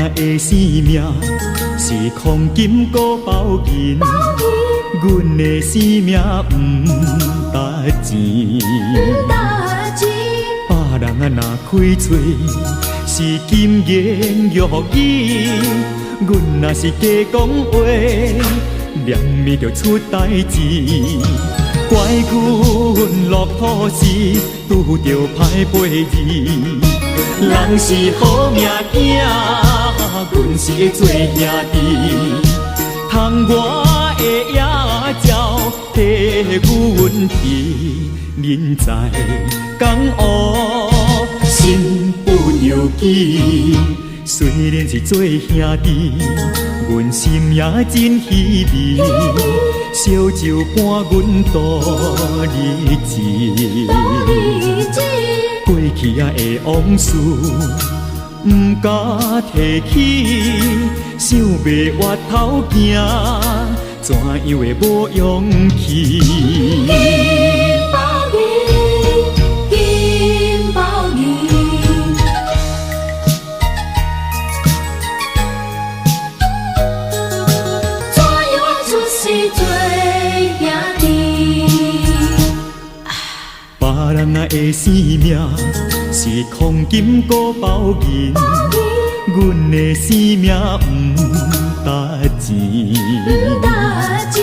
人的生命是黃金閣包銀，阮的生命毋值錢。毋值錢。別人啊若開喙是金言玉語，阮若是假講話，連面就出代誌。怪阮落土時拄著歹輩字，人是好命囝，阮是會做兄弟。窗外的野鳥替阮啼，人在江湖身不由己。雖然是做兄弟，阮心也真稀微。燒酒伴阮度日子，過去仔的往事，毋敢提起，想袂越頭行，怎樣會無勇氣？金包銀，金包銀。怎樣出世做兄弟？別人仔的生命是黃金閣包銀，阮的生命毋值錢。毋值錢。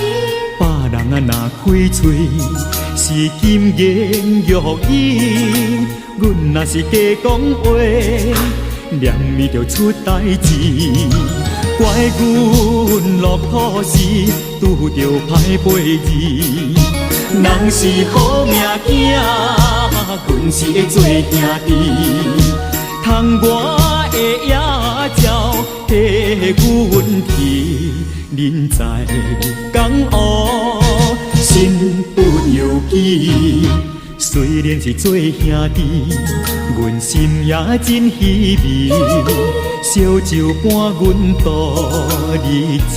別人仔若開喙是金言玉語，阮若是假講話，連面就出代誌。怪阮落土時拄著歹輩字，人是好命囝，阮是會做兄弟。窗外的野鳥替阮啼，人在江湖身不由己。雖然是做兄弟，阮心也真稀微。燒酒伴阮度日子，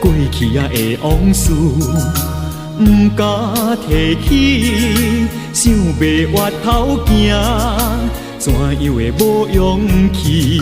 過去仔的往事，毋敢提起，想袂越頭行，怎樣會無勇氣？